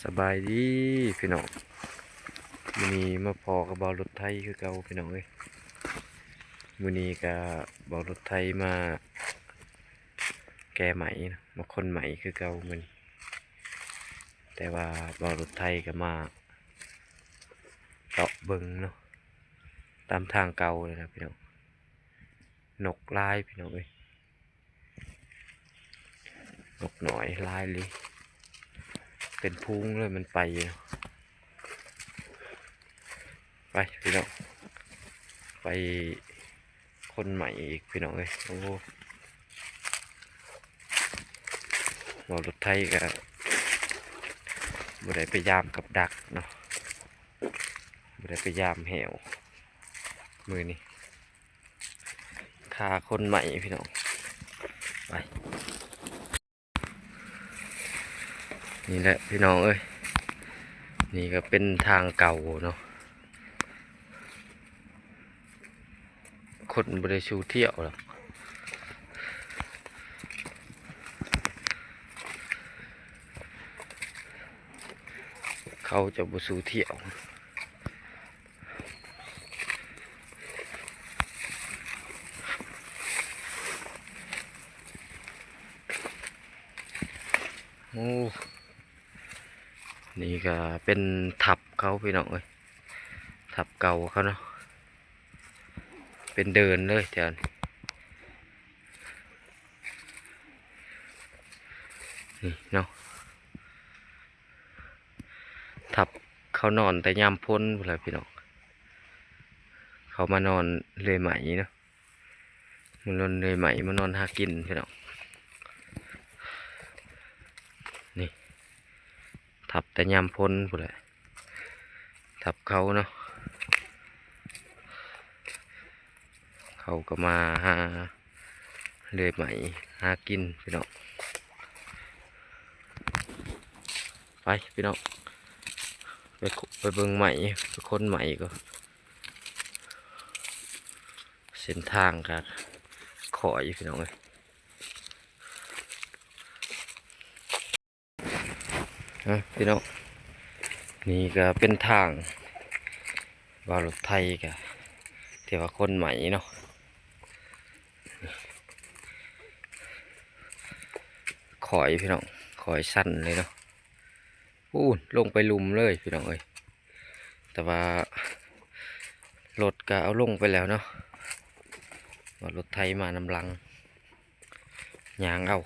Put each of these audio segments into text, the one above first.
ສະບາຍດີພີ່ນ້ອງ, ມື້ນີ້ມາພໍ້ກັບບ່າວລົດໄຖຄືເກົ່າພີ່ນ້ອງເອີຍ. ມື້ນີ້ກະບ່າວລົດໄຖມາແກ່ໄມ້ເນາະ, ມາຂົນໄມ້ຄືເກົ່າມື້ນີ້, ແຕ່ວ່າບ່າວລົດໄຖກະມາເລາະເບິ່ງເນາະ ຕາມທາງເກົ່ານີ້ລະພີ່ນ້ອງ. ນົກຫຼາຍພີ່ນ້ອງເອີຍ, ນົກນ້ອຍຫຼາຍອີ່ຫຼີ, ເປັນຝູງເລີຍມັນໄປຢູ່. ໄປພີ່ນ້ອງ, ໄປຂົນໄມ້ອີກພີ່ນ້ອງເອີຍ. ໂອ້ ເວົ້າລົດໄຖກະບໍ່ໄດ້ໄປຢາມກັບດັກເນາະ, ບໍ່ໄດ້ໄປຢາມແຫ້ວມື້ນີ້. ຄ່າຂົນໄມ້ພີ່ນ້ອງ. ໄປ ນີ້ແຫຼະພີ່ນ້ອງເອີຍ, ນີ້ກະເປັນທາງເກົ່າເນາະ, ຄົນບໍ່ໄດ້ສູ່ທ່ຽວດອກ, ເຂົາຈະບໍ່ສູ່ທ່ຽວ. ໂອ້ ນີ້ກະເປັນທັບເຂົາພີ່ນ້ອງເອີຍ, ທັບເກົ່າເຂົາເນາະ, ເປັນເດີ່ນເລີຍແຖວນີ້ ນີ້ເນາະ. ທັບເຂົານອນແຕ່ຍາມຝົນພຸ້ນລະພີ່ນ້ອງ, ເຂົາມານອນເລື່ອຍໄມ້ເນາະ, ມານອນເລື່ອຍໄມ້ ມານອນຫາກິນພີ່ນ້ອງ. ນີ້ ທັບແຕ່ຍາມຝົນພຸ້ນແຫຼະ, ທັບເຂົາເນາະ, ເຂົາກະມາຫາເລື່ອຍໄມ້ຫາກິນພີ່ນ້ອງ. ໄປພີ່ນ້ອງ ໄປ ໄປເບິ່ງໄມ້ ໄປຂົນໄມ້ກ່ອນ. ເສັ້ນທາງກະຄ້ອຍຢູ່ພີ່ນ້ອງເອີຍ. ເອີ ພີ່ນ້ອງ ນີ້ກະເປັນທາງ ວ່າລົດໄຖກະ ທີ່ວ່າຂົນໄມ້ເນາະ, ຄ້ອຍພີ່ນ້ອງ ຄ້ອຍຊັນເລີຍເນາະ. ປູ້ນ ລົງໄປລຸ່ມເລີຍພີ່ນ້ອງເອີຍ. ແຕ່ວ່າລົດກະເອົາລົງໄປແລ້ວເນາະ, ວ່າລົດໄຖມານຳຫຼັງ ຍ່າງເອົາ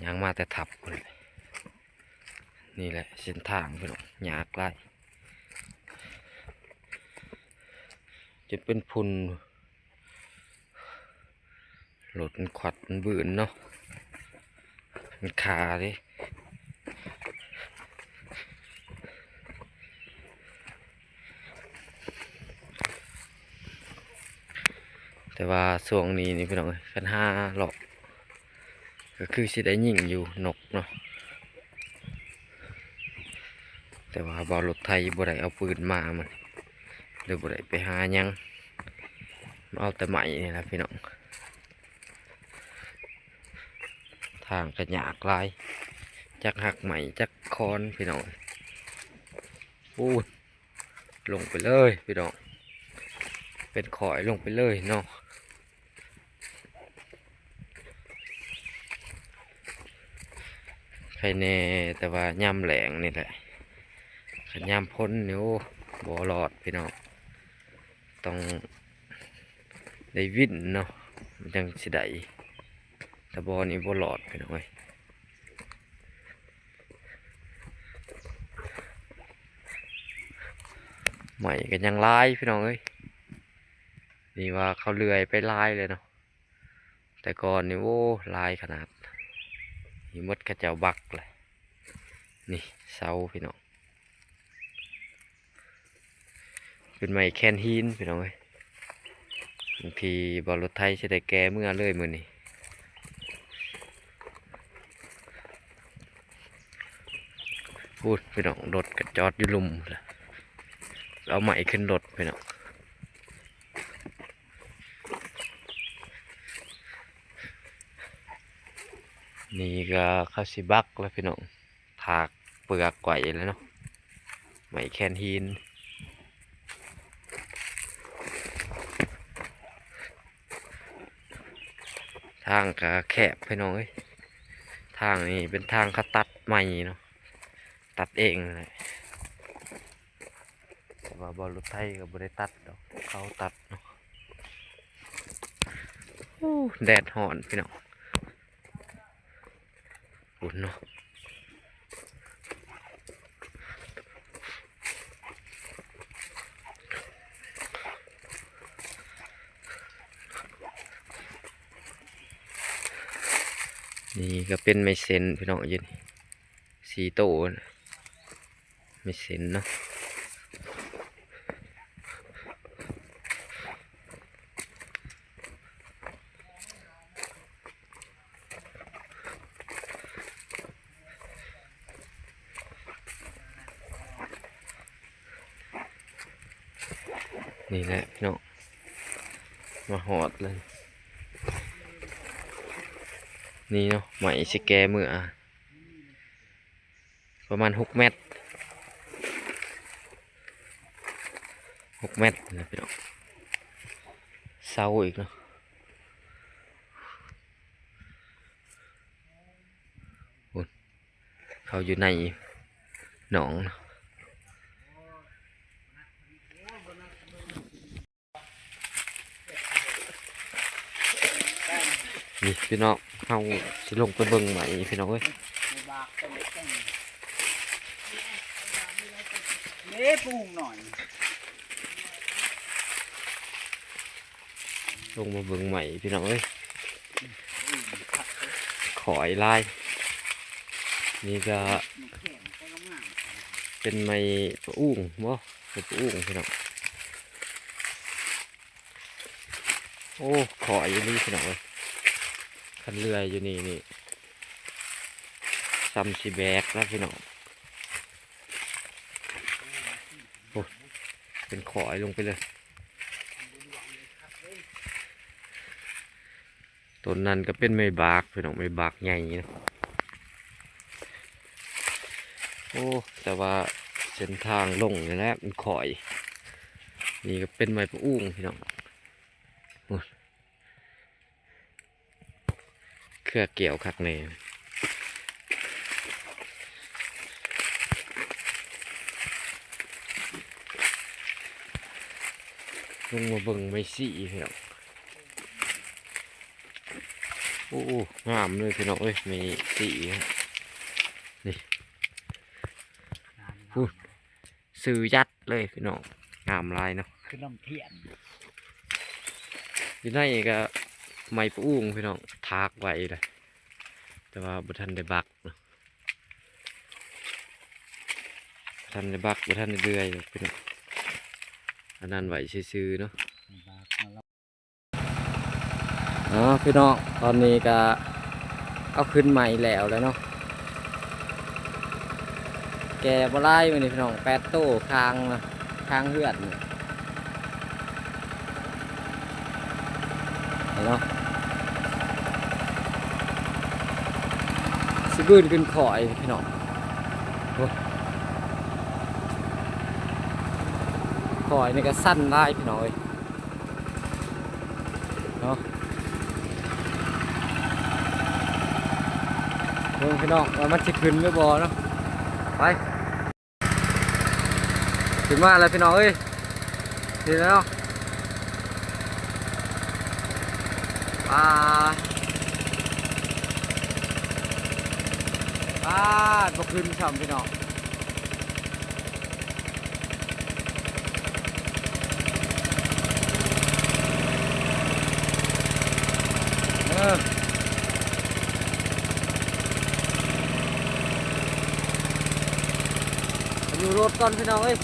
ຍ່າງມາແຕ່ທັບພຸ້ນແຫຼະ. ນີ້ແຫຼະເສັ້ນທາງພີ່ນ້ອງ ຍາກຫຼາຍ ຈົນເປັນຝຸ່ນ. ລົດມັນຂວັດມັນບືນເນາະ ມັນຄາເດ້. ແຕ່ວ່າຊ່ວງນີ້ນີ້ພີ່ນ້ອງເອີຍ ຄັນຫາເລາະ ກະຄືຊິໄດ້ຍິງຢູ່ນົກເນາະ, ແຕ່ວ່າບ່າວລົດໄຖບໍ່ໄດ້ເອົາປືນມາ ມັນເລີຍບໍ່ໄດ້ໄປຫາຫຍັງ, ມາເອົາແຕ່ໄມ້ນີ້ລະພີ່ນ້ອງ. ທາງກະຍາກຫຼາຍ ຈັກຮັກໄມ້ຈັກຄອນພີ່ນ້ອງ. ໂອ້ຍ ລົງໄປເລີຍພີ່ນ້ອງ ເປັນຂ້ອຍລົງໄປເລີຍເນາະ. ໄຄແນ່ ແຕ່ວ່າຍາມແລ້ງນີ້ແຫຼະ, ຄັນຍາມຝົນນີ້ ໂອ້ ບໍ່ລອດພີ່ນ້ອງ, ຕ້ອງໄດ້ວິນເນາະ ມັນຈັ່ງຊິໄດ້, ແຕ່ບໍ່ນີ້ບໍ່ລອດພີ່ນ້ອງເອີຍ. ໄມ້ກະຍັງຫຼາຍພີ່ນ້ອງເອີຍ, ນີ້ວ່າເຂົາເລື່ອຍໄປຫຼາຍເລີຍເນາະ, ແຕ່ກ່ອນນີ້ ໂອ້ ຫຼາຍຂະໜາດ, ນີ້ໝົດເຂົາເຈົ້າບັກແຫຼະ. ນີ້ເສົາພີ່ນ້ອງ ເປັນໄມ້ແຄນຫີນພີ່ນ້ອງເອີຍ. ບາງທີບ່າວລົດໄຖຊິໄດ້ແກ່ເມືອເລີຍມື້ນີ້. ພຸ້ນພີ່ນ້ອງ ລົດກະຈອດຢູ່ລຸ່ມພຸ້ນລະ, ເອົາໄມ້ຂຶ້ນລົດພີ່ນ້ອງ. ນີ້ກະເຂົາຊິບັກລະພີ່ນ້ອງ, ຖາກ ເປືອກໄວ້ແລ້ວເນາະ ໄມ້ແຄນຫີນ. ທາງກະແຄບພີ່ນ້ອງເອີຍ ທາງນີ້ເປັນທາງເຂົາຕັດໃໝ່ເນາະ ຕັດເອງນັ້ນແຫຼະ ແຕ່ວ່າບໍ່ ລົດໄຖກໍບໍ່ໄດ້ຕັດດອກ ເຂົາຕັດເນາະ. ໂອ້ ແດດຮ້ອນພີ່ນ້ອງ. ພຸ້ນເນາະ ນີ້ກໍເປັນໄມ້ເສັ້ນພີ່ນ້ອງ ຢູ່ນີ້ສີ່ໂຕ. ໄມ້ເສັ້ນເນາະ ນີ້ແຫຼະພີ່ນ້ອງ ມາຮອດແລ້ວ ນີ້ເນາະ ໄມ້ຊິແກ່ເມືອ ປະມານຫົກແມັດ ຫົກແມັດນະພີ່ນ້ອງ. ເຊົາອີກເນາະ ພຸ້ນ ເຂົາຢູ່ໃນໜອງເນາະ. ນີ້ພີ່ນ້ອງ ເຮົາຊິລົງໄປເບິ່ງໃໝ່ພີ່ນ້ອງເອີຍ ເດ້ປູງໜ້ອຍ ລົງມາເບິ່ງໃໝ່ພີ່ນ້ອງເອີຍ ຂອຍຫຼາຍ. ນີ້ກະເປັນໄມ້ປະອູ່ງບໍ ໄມ້ປະອູ່ງພີ່ນ້ອງ. ໂອ້ ຂອຍອີ່ຫຼີພີ່ນ້ອງເອີຍ ຄັນເລື່ອຍຢູ່ນີ້ນີ້ ຊ່ຳຊິແບກແລ້ວພີ່ນ້ອງ. ໂອ້ ເປັນຂອຍລົງໄປເລີຍ. ຕົ້ນນັ້ນກໍເປັນໄມ້ບາກພີ່ນ້ອງ ໄມ້ບາກໃຫຍ່ເນາະ. ໂອ້ ແຕ່ວ່າເສັ້ນທາງລົງນີ້ແຫຼະມັນຂອຍ. ນີ້ກໍເປັນໄມ້ປະອູ່ງພີ່ນ້ອງ ໂອ້ ເຄືອກ່ຽວຄັກແນ່. ລົງມາເບິ່ງໄມ້ສີພີ່ນ້ອງ. ໂອ້ ງາມເລີຍພີ່ນ້ອງເອີຍ ໄມ້ສີນີ້ ພຸ້ນ ຊື່ຍັດເລີຍພີ່ນ້ອງ ງາມຫຼາຍເນາະ ຄືນ້ຳທຽນ. ຢູ່ໃນນີ້ກະໄມ້ປະອູ່ງພີ່ນ້ອງ ຖາກໄວ້ເລີຍ ແຕ່ວ່າບໍ່ທັນໄດ້ບັກເນາະ ບໍ່ທັນໄດ້ບັກ ບໍ່ທັນໄດ້ເລື່ອຍພີ່ນ້ອງ ອັນນັ້ນໄວ້ຊື່ໆເນາະ. ເນາະພີ່ນ້ອງ ຕອນນີ້ກະເອົາຂຶ້ນໃໝ່ແລ້ວແລ້ວເນາະ ແກ່ບໍ່ຫຼາຍມື້ນີ້ພີ່ນ້ອງ ແປດໂຕ ຄາງ ຄາງເຮືອນນີ້ເນາະ ຊິບືນຂຶ້ນຂອຍພີ່ນ້ອງ. ໂອ້ ຂອຍນີ້ກະຊັນຫຼາຍພີ່ນ້ອງເອີຍ ເນາະ ເບິ່ງພີ່ນ້ອງວ່າມັນຊິຂຶ້ນຫຼືບໍ່ເນາະ ໄປ ຂຶ້ນມາແລ້ວພີ່ນ້ອງເອີຍ ເຫັນແລ້ວເນາະ ປາ ປາ ບໍ່ຂຶ້ນຊ້ຳພີ່ນ້ອງ. ເອີ ຢູ່ລົດກ່ອນພີ່ນ້ອງເອີຍ.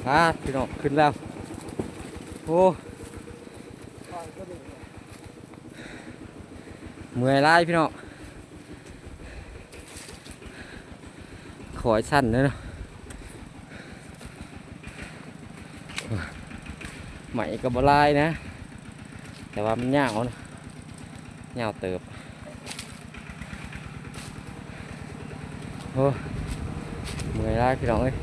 ປາດ ພີ່ນ້ອງ ຂຶ້ນແລ້ວ. ໂອ້ ເມື່ອຍຫຼາຍພີ່ນ້ອງ. ຂ້ອຍຊັນເດ້ເນາະ. ໄມ້ກໍບໍ່ຫຼາຍນະ ແຕ່ວ່າມັນຍາວນະ ຍາວເຕີບ. ໂອ້ ເມື່ອຍຫຼາຍພີ່ນ້ອງເອີຍ.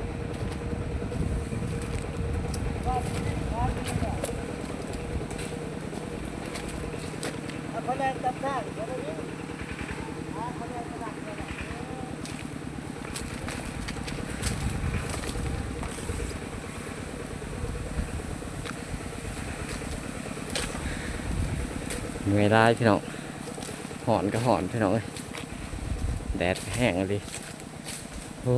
ເມື່ອຍຫຼາຍພີ່ນ້ອງ. ຮ້ອນກໍຮ້ອນພີ່ນ້ອງເອີຍ ແດດແຮງອີ່ຫຼີ. ໂອ້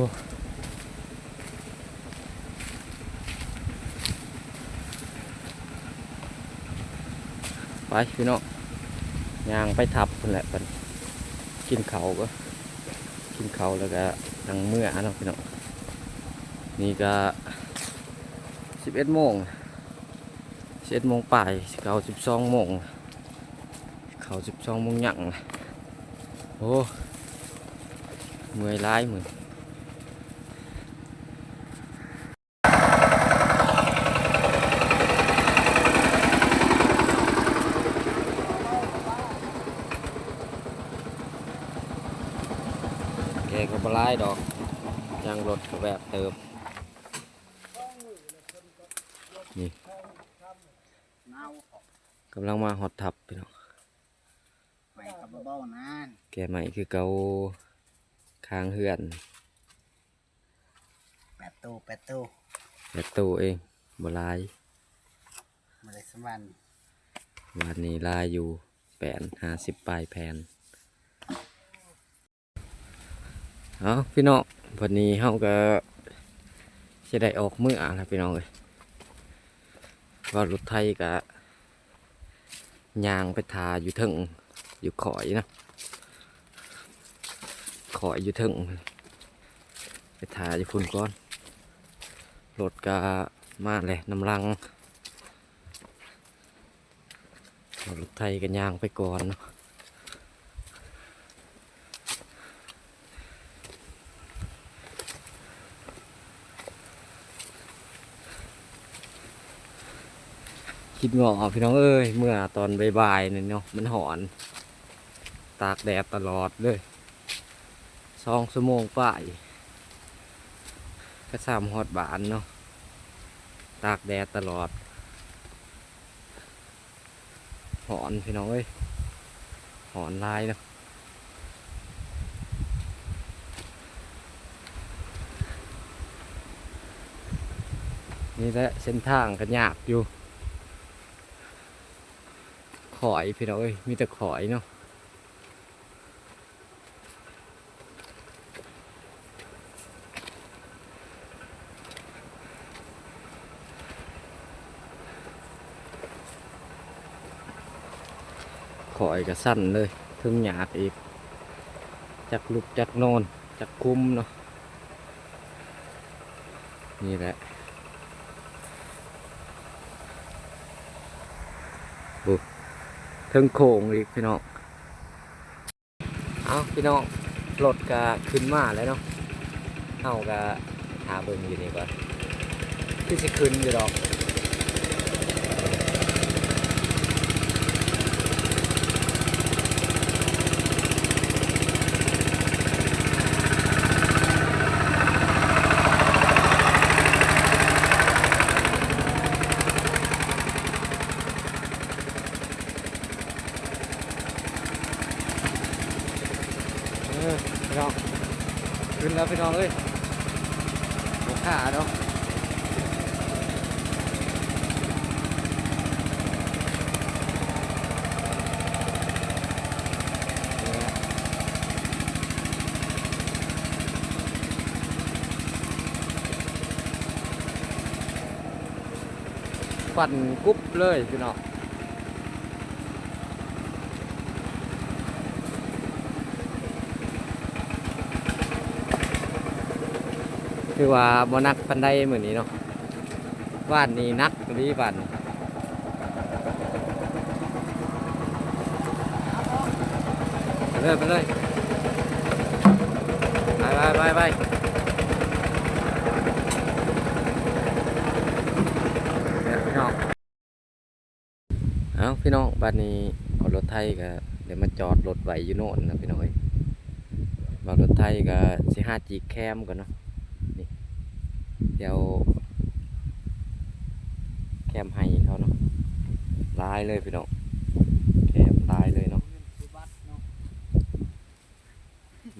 ໄປພີ່ນ້ອງ ຍ່າງໄປທັບພຸ້ນແຫຼະ. ບັດກິນເຂົ້າກໍ ກິນເຂົ້າແລ້ວກໍຈັ່ງເມືອເນາະພີ່ນ້ອງ. ນີ້ກໍສິບເອັດໂມງ ສິບເອັດໂມງປາຍ ຊິເຂົ້າສິບສອງໂມງ ເຂົ້າສິບສອງໂມງຍັງ. ໂອ້ ເມື່ອຍຫຼາຍມື້. ແກກໍບໍ່ຫຼາຍດອກ ຍາງລົດກໍແວບເຕີບ. ນີ້ ກຳລັງມາຮອດທັບພີ່ນ້ອງ. ໄມ້ກໍບໍ່ເບົານານ ແກໄມ້ຄືເກົ່າ ຄາງເຮືອນ ແປດໂຕ ແປດໂຕ ແປດໂຕເອງ ບໍ່ຫຼາຍ ບໍ່ໄດ້ສຳວັນ ວານນີ້ຫຼາຍຢູ່ ແປນ ຫ້າສິບປາຍແຜ່ນ. ເອົາ ພີ່ນ້ອງ ບັດນີ້ເຮົາກໍຊິໄດ້ອອກເມືອແລ້ວພີ່ນ້ອງເອີຍ. ວ່າລົດໄຖກໍຍ່າງໄປຖ້າຢູ່ເທິງ ຢູ່ຂ້ອຍເນາະ ຂ້ອຍຢູ່ເທິງ ໄປຖ້າຢູ່ພຸ້ນກ່ອນ. ລົດກໍມາແລ້ວນຳຫຼັງ. ເອົາລົດໄຖກໍຍ່າງໄປກ່ອນເນາະ. ຄິດງໍ້ພີ່ນ້ອງເອີຍ ເມື່ອຕອນບ່າຍໆນີ້ເນາະ ມັນຮ້ອນ ຕາກແດດຕະຫຼອດເລີຍ ສອງຊົ່ວໂມງປາຍ ກະຊ້ຳຮອດບ້ານເນາະ ຕາກແດດຕະຫຼອດ. ຮ້ອນພີ່ນ້ອງເອີຍ ຮ້ອນຫຼາຍເນາະ. ນີ້ແຫຼະເສັ້ນທາງກໍຍາກຢູ່ ຂ້ອຍພີ່ນ້ອງເອີຍ ມີແຕ່ຂ້ອຍເນາະ. ຂ້ອຍກໍສັ່ນເລີຍ ເທິງຍາກອີກ ຈັກລຸກຈັກນອນ ຈັກຄຸມເນາະ. ນີ້ແຫຼະ ໂອ້ ເທິງໂຄ້ງອີກພີ່ນ້ອງ. ເອົາ ພີ່ນ້ອງ ລົດກະຂຶ້ນມາແລ້ວເນາະ ເຮົາກະຖ້າເບິ່ງຢູ່ນີ້ກ່ອນ ຄືຊິຂຶ້ນຢູ່ດອກ. ເອີ ພີ່ນ້ອງ ຂຶ້ນແລ້ວພີ່ນ້ອງເອີຍ ບໍ່ຄ່າດອກ. ຄວັນກຸບເລີຍພີ່ນ້ອງ. ຖືວ່າບໍ່ໜັກປານໃດມື້ນີ້ເນາະ. ບ້ານນີ້ໜັກອີ່ຫຼີບ້ານນີ້. ໄປເລີຍ ໄປເລີຍ ໄປ ໄປ ໄປ ໄປ ເອີ ພີ່ນ້ອງ. ເອົ້າ ພີ່ນ້ອງ ບາດນີ້ເອົາລົດໄຖກະໄດ້ມາຈອດລົດໄວ້ຢູ່ໂນ່ນນະພີ່ນ້ອງເອີຍ. ເອົາລົດໄຖກະຊິຫາຈີກແຄມກ່ອນເນາະ. ນີ້ ແຖວແຄມໄຮ່ເຂົາເນາະ ຫຼາຍເລີຍພີ່ນ້ອງ ແຄມຫຼາຍເລີຍເນາະ.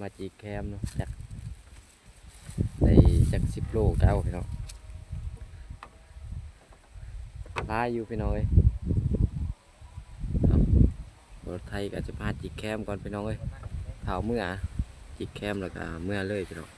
ມາຈີກແຄມເນາະ ຈັກໄດ້ຈັກສິບໂລກະເອົາພີ່ນ້ອງ ຫຼາຍຢູ່ພີ່ນ້ອງເອີຍ. ເອົາ ລົດໄຖກະຈະມາຫາຈີກແຄມກ່ອນພີ່ນ້ອງເອີຍ ຖ້າເອົາເມືອ ຈີກແຄມແລ້ວກະເມືອເລີຍພີ່ນ້ອງ.